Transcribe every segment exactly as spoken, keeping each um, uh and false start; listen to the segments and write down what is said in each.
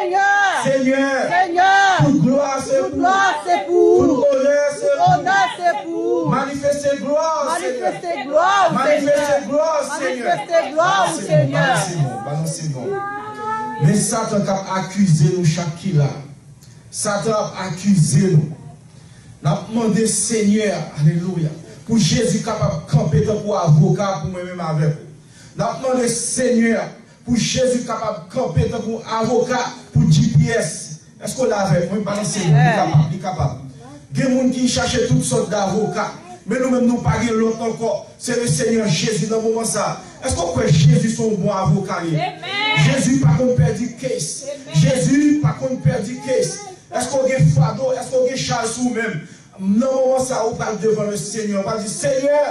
Senyè. Senyè. Senyè. Tout glwa se pou ou. Tout glwa se pou ou. Tout onè se pou ou. Tout onè se pou ou. Manifeste glwa, Senyè. Manifeste glwa, Senyè. Manifeste glwa, Senyè. Manifeste glwa, Senyè. Balanse non, balanse non, balanse non. Men Satan k ap akize nou chak ki la. Satan ap akize nou. N ap mande Senyè, alelouya, pou Jezi kapab kanpe tankou avoka pou mwen menm avèk ou. N ap mande Senyè pou Jezi kapab kanpe tankou avoka pou G P S. Èske w la avèk mwen? Balanse non, li kapab, li kapab. Gen moun ki chache tout sòt davoka, men nou menm nou pa gen lòt ankò. Se le Senyè Jezi nan moman sa. Èske w kwè Jezi se yon bon avoka li ye? Jezi pa konn pèdi case. Jezi pa konn pèdi case. Èske w gen fado? Èske w gen chaj sou ou menm? Nan moman sa, ou pral devan le Senyè, ou pral di, Senyè,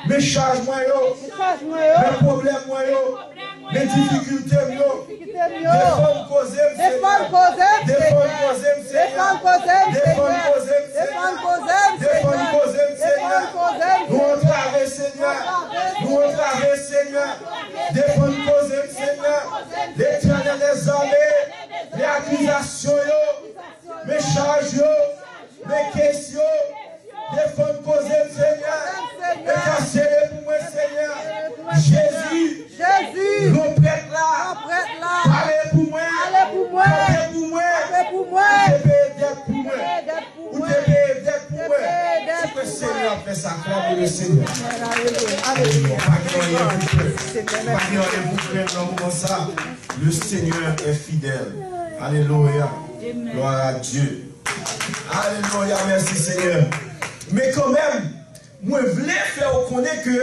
men chaj mwen yo, men pwoblèm mwen yo, men difikilte m yo, defann koze m, Senyè. Defann koze m, Senyè. Defann koze m, Senyè. Defann koze m, Senyè. Nou antrave, Senyè. Nou antrave, Senyè. Defann koze m, Senyè. Letènèl dèzame, men akizasyon yo, men chaj yo, men kes yo, defann koze m, Senyè. E ka sere pou mwen, Senyè. Jezi, Jezi, lon prèt la, lon prèt la, pale pou mwen, pale pou mwen, kanpe pou mwen, kanpe pou mwen. Ou te peye dèt pou mwen. Ou te peye dèt pou mwen. Ou te peye dèt pou mwen. Si ke Senyè ap fè sa, aklame le Senyè. Alelouya. Alelouya. Pa gen anyen pou pè. Pa gen anyen pou krent nan moman sa. Le Seigneur est fidèle. Alelouya. Gloire à Dieu. Alelouya. Mèsi, Senyè. Men kanmenm, mwen vle fè w konnen ke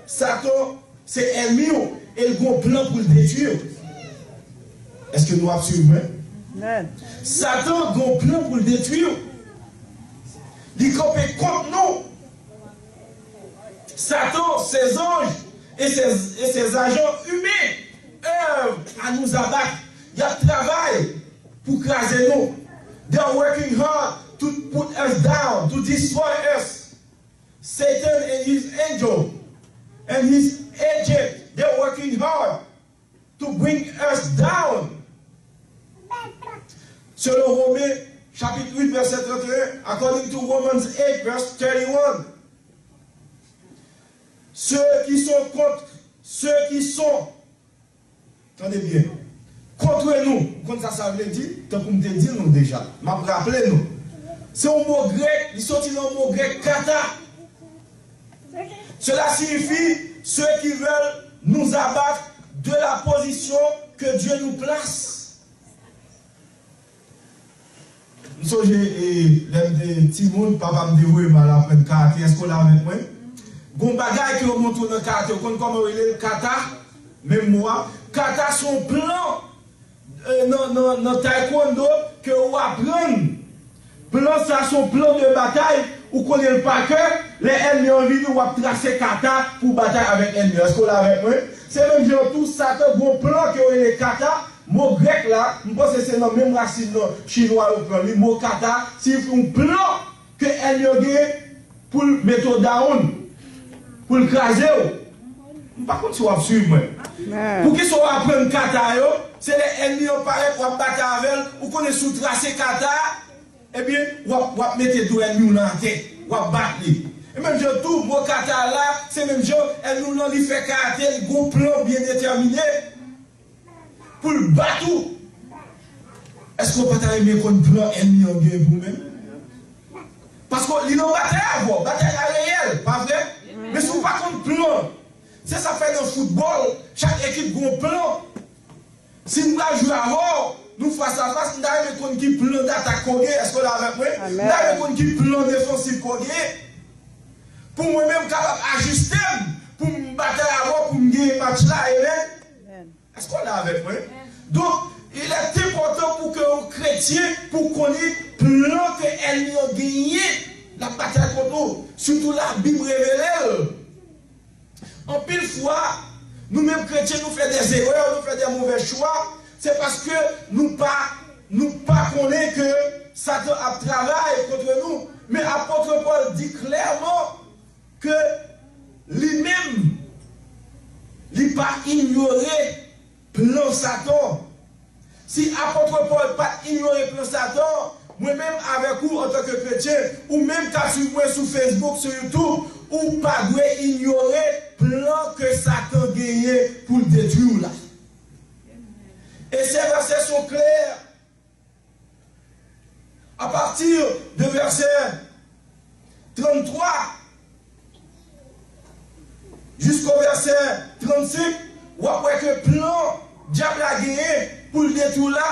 Satan se ènmi w e l gon plan pou l detwi w. Èske nou ap swiv mwen? Amen. Satan gon plan pou l detwi w. Li kanpe kont nou. Satan, ses anges et ses, et ses agents humains œuvrent à nous abattre. Y ap travay pou kraze nou. They are working hard to put us down, to destroy us. Satan and his angel and his agent, they're working hard to bring us down. Selon Romen chapit uit vèsè trannteyen, according to Romans eight verse thirty-one, ceux qui sont contre, ceux qui sont Tande byen. Contre nous, ou konn sa sa vle di? Tankou m te di nou deja, m ap raple nou. Se yon mo grèk, li soti nan yon mo grèk kata. Cela signifie ceux qui veulent nous abattre de la position que Dieu nous place. M sonje, e, lè m te timoun, papa m te voye m al aprann karate. Èske w la avèk mwen? Gon bagay ke yo montre w nan karate, ou konn kòman yo rele l? Kata. Menm mo a. Kata se yon plan, e, nan, nan, nan taekwondo ke ou aprann. Plan sa se yon plan de batay, ou konnen l pa kè. Lè ènmi an vini, w ap trase kata pou w batay avèk ènmi an. Èske w la avèk mwen? Se menm jan tou, Satan gon plan ke yo rele kata. Mo grèk la, m panse se nan menm rasin nan chinwa yo pran li. Mo kata siyifi yon plan ke ènmi an genyen pou l mete w down, pou l kraze w. M pa konn si w ap swiv mwen. Poukisa w aprann kata yo? Se lè ènmi an parèt, w ap batay avè l, ou konnen si w trase kata a, ebyen, w ap, w ap mete do ènmi w lan atè, w ap bat li. E menm jan tou, mo kata la, se menm jan ènmi w lan li fè karate, li gon plan byen detèmine pou l bat ou. Èske w pa ta renmen konn plan ènmi an genyen pou ou menm? Paske li nan batay avè w, batay la reyèl, pa vre? Men si w pa konn plan, se sa k fè nan foutbòl, chak ekip gon plan. Si m pral jwe avè w, nou fas a fas, m ta renmen konn ki plan datak ke w gen, èske w la avèk mwen? M ta renmen konn ki plan defansif ke w gen. Pou mwen menm, m kapab ajiste m, pou m batay avè w, pou m genyen match la, amen. Èske w la avèk mwen? Donk, il est important pou ke yon kretyen, pou konnen plan ke ènmi an genyen, l ap batay kont ou. Sitou Labib revele l. Anpil fwa, nou menm kretyen, nou fè dè zerè, nou fè dè movè chwa. Se paske nou pa, nou pa konnen ke Satan ap travay kont nou. Men apot Pòl di klèman ke li menm, li pa inyore plan Satan. Si apot Pòl pa t inyore plan Satan, mwen menm avèk ou, antanke kretyen, ou menm k ap swiv mwen sou Facebook, sou YouTube, ou pa dwe inyore plan ke Satan genyen pou l detwi w la. E se vèsè yo klè. A pati de vèsè tranntwa jiska vèsè trannsenk, w ap wè ke plan dyab la genyen pou l detwi w la,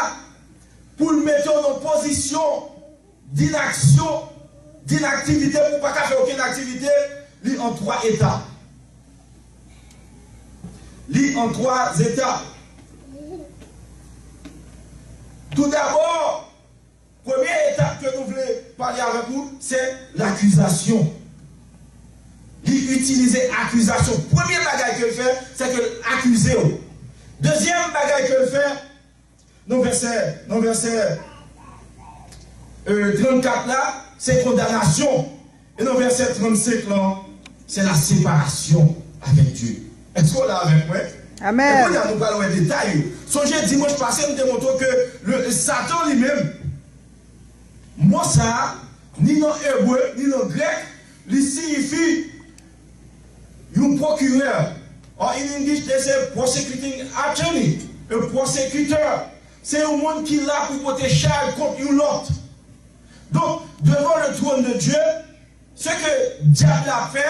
pou l mete w nan pozisyon d'inaction, d'inactivité, pou w pa ka fè okenn aktivite, li an twa etap. Li an twa etap. Toudabò, premye etap ke nou vle pale avèk ou, se lakizasyon. Li itilize akizasyon. Premye bagay ke l fè, se ke l akize w. Dezyèm bagay ke l fè, nan vèsè, nan vèsè, euh, trannkat la, se kondanasyon. E nan vèsè trannsenk lan, se la separasyon avèk Dye. Èske w la avèk mwen? Amèn. E kounye a, nou pral wè detay yo. Sonje, dimanch pase, m te montre w ke le, Satan li menm, mo sa a, ni nan ebre, ni nan grèk, li siyifi yon pwokirè. Or, in English, they say prosecuting attorney, a prosecutor. Se yon moun ki la pou pote chaj kont yon lòt. Donk, devan le trône de Dieu, ce que dyab la ap fè,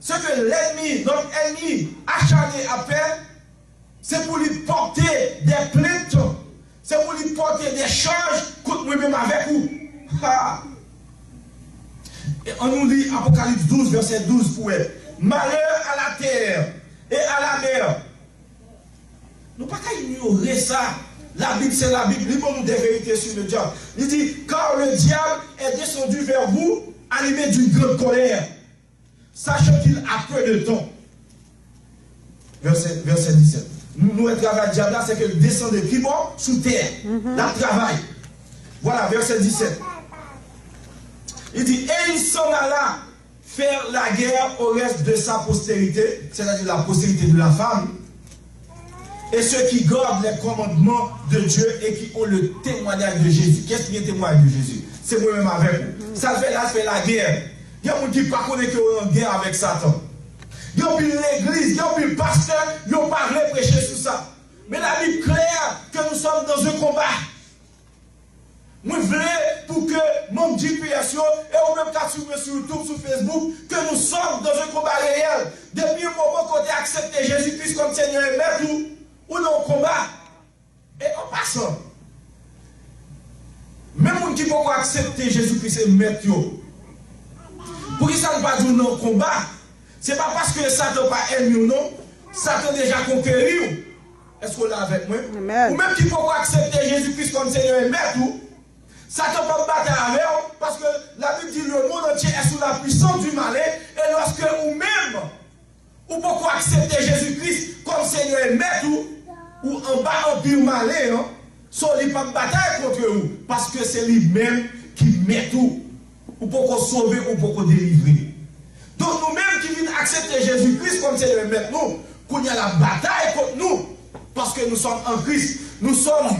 ce que l'ennemi, notre ennemi acharné ap fè, se pou li pòte de plent, se pou li pòte de chaj kont mwen menm avèk ou. Ha! E ann nou li Apokalips douz, vèsè douz pou wè. Malheur à la terre et à la mer. Nou pa ka inyore sa. La Bible, c'est la Bible. Li ban nou des vérités sur le diable. Li di, car le diable est descendu vers vous, animé d'une grande colère, sachant qu'il a peu de temps. Vèsè, vèsè disèt. Nou, nou wè travay dyab la, se ke l desann pi bò sou tè. L ap travay. Vwala, vèsè disèt. Li di, et il s'en alla faire la guerre au reste de sa postérité, c'est-à-dire la postérité de la femme, et ceux qui gardent les commandements de Dieu et qui ont le témoignage de Jésus. Kiyès ki gen temwayaj de Jezi? Se mwen menm avèk ou. Sa l fè la, l fè lagè. Gen moun ki pa konnen ke yo an gè avèk Satan. Gen anpil legliz, gen anpil pastè, yo pa vle preche sou sa. Men Labib klè que nous sommes dans un combat. Mwen vle pou ke manm G P S yo, e ou menm k ap swiv mwen sou YouTube, sou Facebook, que nous sommes dans un combat réel. Depi yon moman ke w te aksepte Jezi Kris kòm Senyè e Mèt ou, ou nan yon konba. E an pasan, menm moun ki poko aksepte Jezi Kris e Mèt yo, poukisa n pa di w nan yon konba? Se pa paske Satan pa ènmi w non. Satan deja konkeri w. Èske w la avèk mwen? Amèn. Ou menm ki poko aksepte Jezi Kris kòm Senyè e Mèt ou, Satan p ap batay avè w, paske Labib di, le monde entier est sous la puissance du malin, e lòske ou menm, ou poko aksepte Jezi Kris kòm Senyè e Mèt ou, ou anba anpi malen an, so li p ap batay kont ou, paske se li menm ki mèt ou. Ou poko sove, ou poko delivre. Donk, nou menm ki vin aksepte Jezi Kris kòm Senyè e Mèt nou, kounye a l ap batay kont nou, paske nous sommes en Christ. Nous sommes,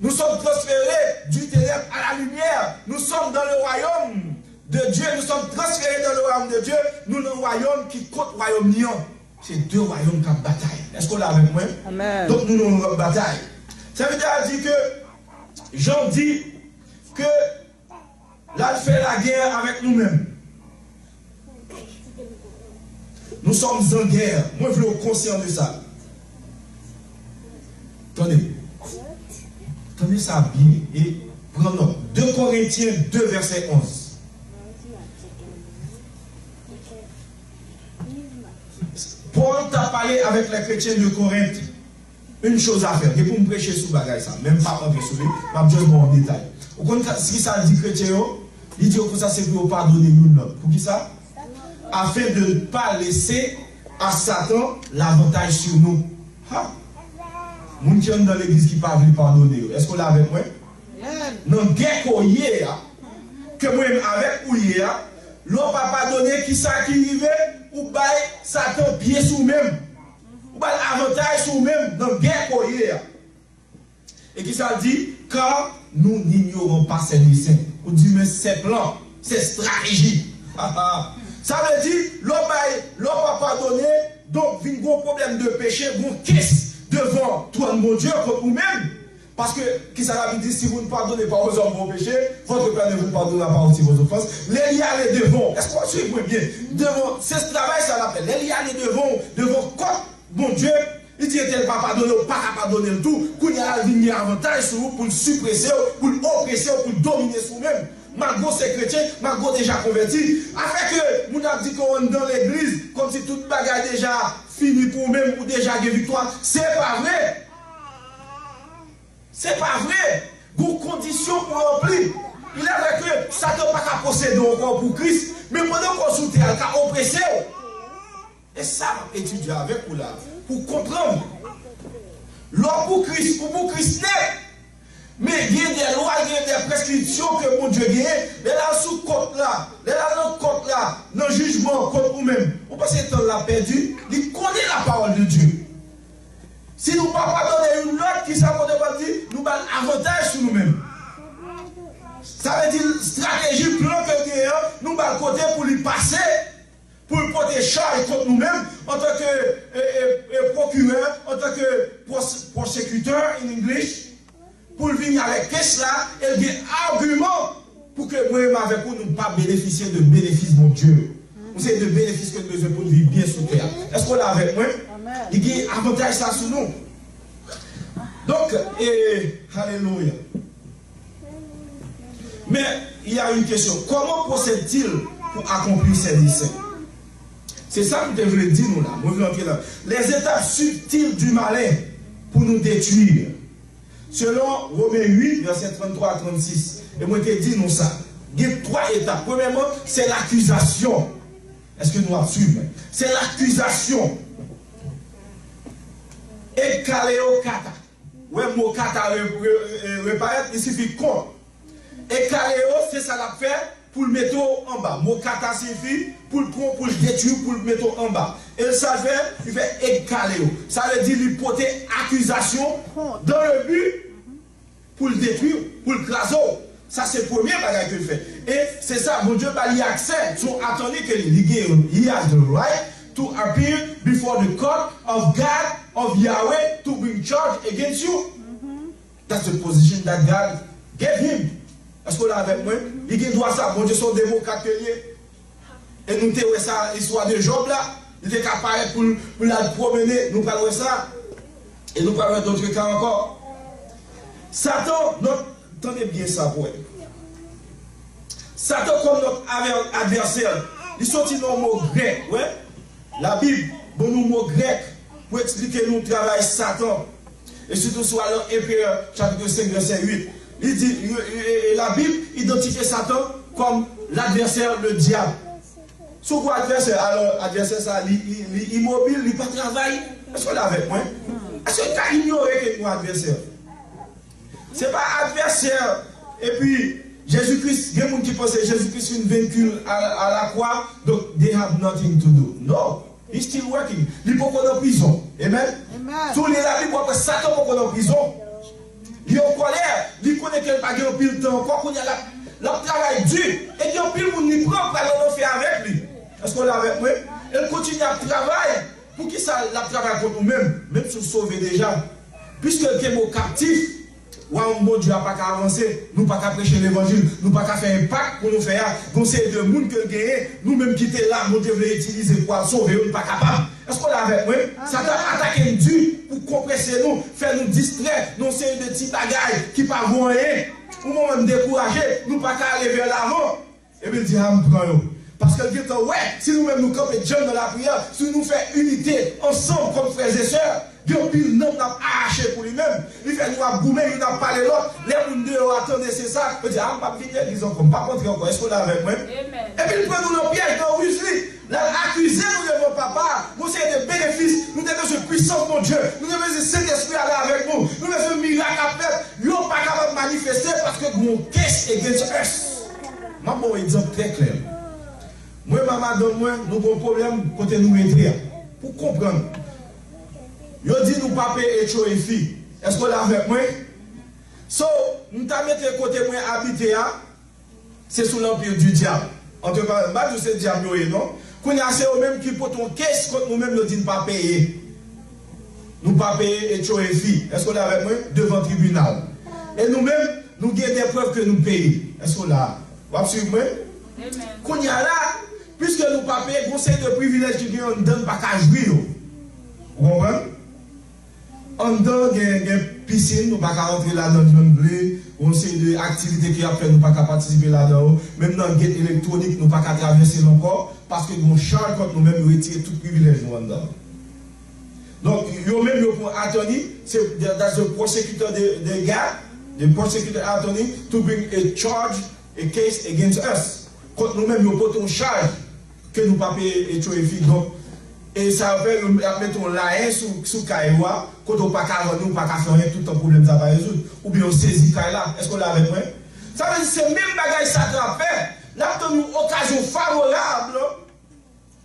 nous sommes transférés du ténèbre à la lumière. Nous sommes dans le royaume de Dieu. Nous sommes transférés dans le royaume de Dieu. Nou nan wayòm ki kont wayòm li an. Se de wayòm k ap batay. Èske w la avèk mwen? Amèn. Donk, nou nan yon lòt batay. Sèvitè a di ke, Jan di ke l al fè lagè avèk nou menm. Nous sommes en guerre. Mwen vle w konsyan de sa. Tande. Tande sa byen e pran nòt. De Korentyen de, vèsè onz. Pòl t ap pale avèk lè kretyen de Korent. Une chose à faire. Gen pou m preche sou bagay sa. Men m p ap antre sou li. M ap just ba w detay. Ou konn sa, ki sa l di kretyen yo? Li di yo konsa se pou yo padone youn lòt. Poukisa? Afin de ne pas laisser à Satan l'avantage sur nous. Ha! Moun ki anndan legliz ki pa vle padone yo. Èske w la avèk mwen? Nan gè ke w ye a, ke mwen menm avèk ou ye a, lè w pa padone, kisa ki rive? Ou bay Satan pye sou w menm. Ou ba l avantaj sou w menm nan gè ke w ye a. E kisa l di? Car nous n'ignorons pas ses desseins. Ou di, men se plan, se estrateji. Sa vle di, lè w bay, lè w pa padone, donk vin gon pwoblèm de peche, gon kes devan twòn Bondye kont ou menm. Paske, kisa Labib di? Si vous ne pardonnez pas aux hommes vos péchés, votre Père ne vous pardonnera pas aussi vos offenses. Lè li ale devan, èske w ap swiv mwen byen? Devan, se travay sa l ap fè. Lè li ale devan, devan kòt Bondye, li di entèl pa padone, ou pa ka padone l tou. Kounye a la, l vin gen avantaj sou ou pou l siprese w, pou l oprese w, pou l domine sou ou menm. Malgre w se kretyen, malgre w deja konvèti. Afè ke moun ap di ke w anndan legliz, kòmsi tout bagay deja fini pou ou menm, ou deja gen viktwa. Se pa vre! Se pa vre! Gon kondisyon pou ranpli. Il est vrai que Satan pa ka posede w ankò pou Kris, men pandan ke w sou tè a, l ka oprese w. E sa m ap etidye avèk ou la, pou w konprann. Lè w pou Kris, ou pou Kris nèt. Men gen de lwa, gen de preskripsyon ke Bondye genyen. Lè l al sou kòt la, lè l al nan kòt la, nan jijman kont ou menm, ou panse tan l ap pèdi? Li konnen la parole de Dieu. Si nou pa padone youn lòt, kisa Bondye pral di? Nou ba l avantaj sou nou menm. Sa vle di, estrateji, plan ke l genyen an, nou ba l kote pou li pase, pou l pote chaj kont nou menm, antanke, e, e, e, pwokirè, antanke pwos-, prosecutor in English, pou l vini avèk kes la, e l gen agiman pou ke mwen menm avèk ou, nou pa benefisye de benefis Bondye. Yon seri de benefis ke n bezwen pou n viv byen sou tè a. Èske w la avèk mwen? Li gen avantaj sa sou nou. Donk, e, alelouya. Men, il y a une question. Comment procède-t-il pour accomplir ses desseins? Se sa m te vle di nou la. Mwen vle antre la. Les étapes subtiles du malin pour nous détruire. Selon Women uit, vèsè tranntwa a trannsis. E mwen te di nou sa. Gen twa etap. Premyèman, se lakizasyon. Èske nou ap swiv mwen? Se lakizasyon. Ekkaleo kata. Wè mo kata re-, re-, re-, reparèt, li sifi kont. Ekkaleo, se sa l ap fè pou l mete w anba. Mo kata sifi pou l pran w, pou l detwi w, pou l mete w anba. E sa l fè, li fè ekkaleo. Sa vle di li pote akizasyon dans le but pou l detwi w, pou l kraze w. Sa se premye bagay ke l fè. E se sa, Bondye ba li aksè, se yon attorney ke li, li gen, he has the right to appear before the court of God, of Yahweh, to bring charge against you. That's the position that God gave him. Èske w la avèk mwen? Li gen dwa sa, Bondye se yon demokrat ke l ye. E nou te wè sa, istwa de Jòb la, li te ka parèt pou l, pou l al pwomennen, nou pral wè sa. E nou pral wè dòt ka ankò. Satan, nòt, tande byen sa pou wè. Satan kòm nòt avè-, advèsè, li soti nan yon mo grèk, wè. Labib ban nou mo grèk pou eksplike nou travay Satan. E sitou si w al nan Ebre chapit senk vèsè uit, li di, e, e, e, Labib idantifye Satan kòm ladvèsè, le diable. Si w gen advèsè, alò advèsè sa a, li, li, li imobil, li pa travay. Èske w la avèk mwen? Èske n ka inyore ke n gen yon advèsè? Se pa advèsè. Epi, Jezi Kris, gen moun ki panse Jezi Kris fin venki l a, a lakwa, donk they have nothing to do. No. He's still working. Li poko nan prizon. Amen? Si w li Labib, w ap wè Satan poko nan prizon. Li an kòlè. Li konnen ke l pa gen anpil tan ankò. Kounye a, l ap, l ap travay di. E gen anpil moun li pran pral nan lanfè avèk li. Èske w la avèk mwen? E l kontinye ap travay. Poukisa l ap travay kont ou menm? Menm si w sove deja. Piske l kenbe w kaptif, Wayòm Bondye a pa ka avanse, nou pa ka preche levanjil, nou pa ka fè enpak pou nou fè a. Gon seri de moun ke l genyen, nou menm ki te la, Bondye vle itilize pou al sove yo, nou pa kapab. Èske w la avèk mwen? Satan ap atake n di pou konprese nou, fè nou distrè nan yon seri de ti bagay ki pa vo anyen. Yon moman n dekouraje, nou pa ka ale vè lavan. Epi l di, "A, m pran yo." Paske l gentan wè, si nou menm nou kanpe djanm nan lapriyè, si nou fè inite ansanm kòm frè e sè, gen anpil nanm n ap arache pou li menm. Li fè nou ap goumen, youn ap pale lòt. Lè moun deyò a tande se sa, yo di, "A, m p ap vin legliz ankò, m p ap antre ankò." Èske w la avèk mwen? Epi l pran nou nan pyèj, nan riz li. L al akize nou devan Papa a, gon seri de benefis. Nou te bezwen pwisans Bondye, nou te bezwen Sentespri a la avèk nou, nou bezwen mirak ap fèt. Yo pa kapab manifeste paske gon case against us. M ap ba w egzanp trè klè. Mwen, m ak madanm mwen, nou gon pwoblèm kote nou rete a. Pou konprann, yo di nou pa peye H O A fee. Èske w la avèk mwen? So, m ta mete kote mwen abite a, se sou lanpir di dyab. Antreparantiz, m pa di w se dyab yo ye, non. Kounye a, se yo menm ki pote yon case kont nou menm, yo di n pa peye. Nou pa peye H O A fee. Èske w la avèk mwen? Devan tribinal. E nou menm, nou gen de prèv ke nou peye. Èske w la? W ap swiv mwen? Kounye a la, piske nou pa peye, gon seri de privilèj ki gen anndan n pa ka jwi yo. Ou konprann? Anndan gen, gen pisin, nou pa ka rantre ladan l jan n vle. Yon seri de aktivite ke y ap fè, nou pa ka patisipe ladan yo. Menm nan gate elektwonik, nou pa ka travèse l ankò, paske gen yon chaj kont nou menm, yo retire tout privilèj nou anndan. Donk, yo menm, yo pran attorney, se, that's the prosecutor de, de gap, the prosecutor attorney to bring a charge, a case against us. Kont nou menm, yo pote yon chaj ke nou pa peye H O A fee. Donk, e sa yo fè, yo ap mete yon layens sou, sou kay ou a, kote w pa ka vann li, w pa ka fè anyen, toutan pwoblèm sa pa rezoud. Oubyen yo sezi kay la. Èske w la avèk mwen? Sa vle di se menm bagay Satan ap fè. L ap tann yon okazyon favorab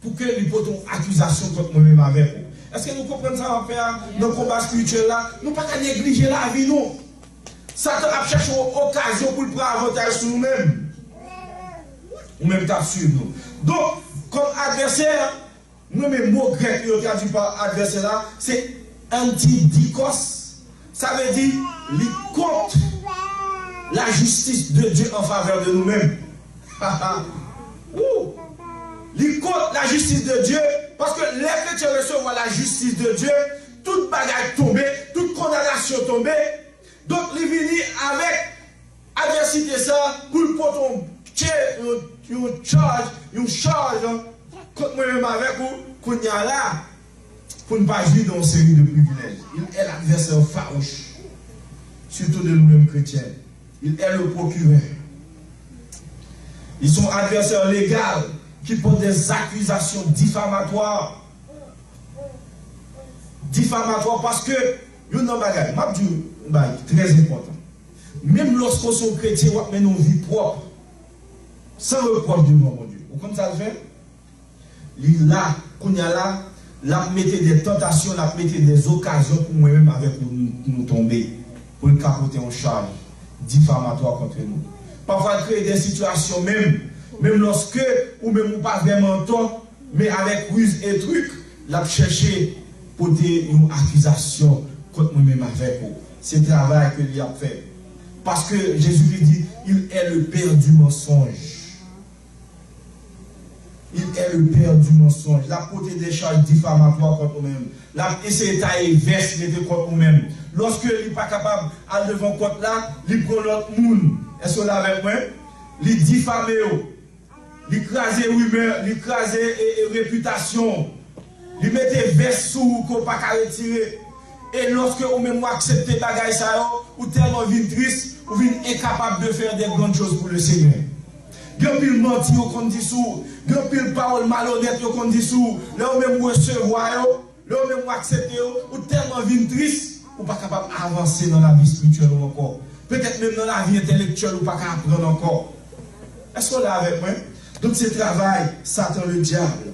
pou ke li pote yon akizasyon kont mwen menm avèk ou. Èske nou konprann sa m ap fè a? Nan konba espirityèl la, nou pa ka neglije lavi nou. Satan ap chèche yon okazyon pou l pran avantaj sou nou menm. Ou menm k ap swiv nou. Donk, kòm advèsè, nou renmen mo grèk yo tradui pa advèsè la, se antidikos. Sa vle di, li kont lajistis de Dye an favè de nou menm. Wou! Li kont lajistis de Dye, paske lè kretyen resevwa lajistis de Dye, tout bagay tonbe, tout kondanasyon tonbe. Donk, li vini avèk advèsite sa pou l pote yon, yon, yon chaj, yon chaj kont mwen menm avèk ou, kounye a la, pou n pa jwi de yon seri de privilèj. Il est l'adversaire farouche, surtout de nou menm kretyen. Il est le procureur. Ils sont adversaires légal ki pote des accusations diffamatoires. Diffamatoires paske, youn nan bagay, m ap di yon bagay trè enpòtan. Menm lòske w se yon kretyen, w ap mennen yon vi pwòp, san repwòch devan Bondye. Ou konn sa l fè? Li la, kounye a la, l ap mete de tantasyon, l ap mete de okazyon pou mwen menm avèk ou nou, nou tonbe, pou l ka pote yon chaj difamatwa kont nou. Pafwa, l kreye de sitiyasyon menm, menm lòske ou menm ou pa vrèman antò, men avèk riz e trik, l ap chèche pote yon akizasyon kont mwen menm avèk ou. Se travay ke li ap fè. Paske Jezikri di, il est le père du mensonge. Il est le père du mensonge. L ap pote de chaj difamatwa kont ou menm. L ap eseye taye vès mete kont ou menm. Lòske li pa kapab al devan kòt la, li pran lòt moun. Èske w la avèk mwen? Li difame w. Li kraze rimè, li kraze e, e, repitasyon w. Li mete vès sou ou ke w pa ka retire. E lòske ou menm ou aksepte bagay sa yo, ou tèlman vin tris, ou vin enkapab de fè de grann choz pou le Senyè. Gen anpil manti yo konn di sou ou, gen anpil pawòl malonèt yo konn di sou ou. Lè ou menm ou resevwa yo, lè ou menm ou aksepte yo, ou tèlman vin tris, ou pa kapab avanse nan lavi espirityèl ou ankò. Petèt menm nan lavi entèlektyèl ou pa ka aprann ankò. Èske w la avèk mwen? Donk se travay Satan Ledyab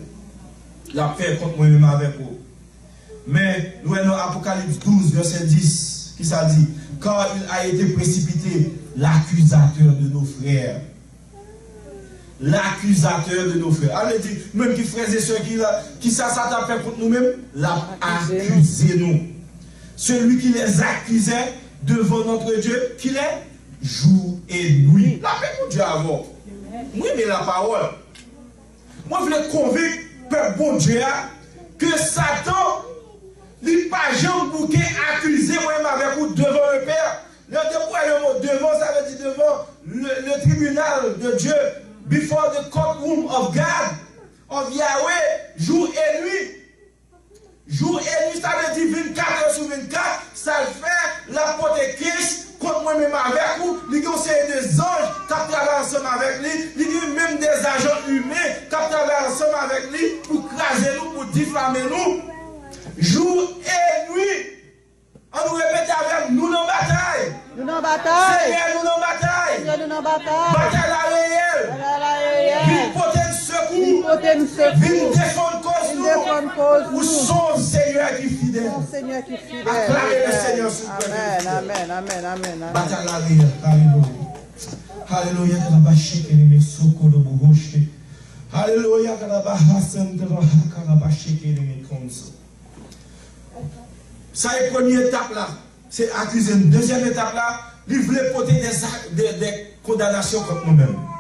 l ap fè kont mwen menm avèk ou. Men, nou wè nan Apokalips douz, vèsè dis, ki sa l di? Car il a été précipité, l'accusateur de nos frères. L'accusateur de nos frères. Sa vle di, nou menm ki frè e sè ki la, ki sa Satan ap fè kont nou menm? L ap akize nou. Celui qui les accusait devant notre Dieu, qu'il est jour et nuit. Lapè Bondye avè w. Mwen renmen lapawòl. Mwen vle konvenk pèp Bondye a ke Satan, li pa janm bouke akize mwen menm avèk ou devan le Père. Lè depi w wè le mo devan, sa vle di devan le, le tribunal de Dieu, before the courtroom of God, of Yahweh, jou e nwi. Jou e nwi, sa vle di vennkat è sou vennkat, sa l fè, l ap pote case kont mwen menm avèk ou, li gen yon seri de zanj k ap travay ansanm avèk li, li gen menm de ajan imen k ap travay ansanm avèk li pou kraze nou, pou difame nou. Jou e nwi. An nou repete avè m, nou nan batay. Nou nan batay. Senyè, nou nan batay. Senyè, nou nan batay. Batay la reyèl. Batay la reyèl. Vin pote n sekou. Vin pote n sekou. Vin defann kòz nou. Vin defann kòz nou. Ou se yon Senyè ki Fidèl. Yon Senyè ki fidèl. Aklame le Senyè, s'il vous plaît. Amen, amen, amen, amen, amen. Batay la reyèl. Alelouya. Alelouya. Karabasheke neme soko do buhoshe. Alelouya. Karabahasan karabaha karabasheke neme konso. Sa e premye etap la. Se akize nou. Dezyèm etap la, li vle pote de, de, de kondanasyon kont nou menm.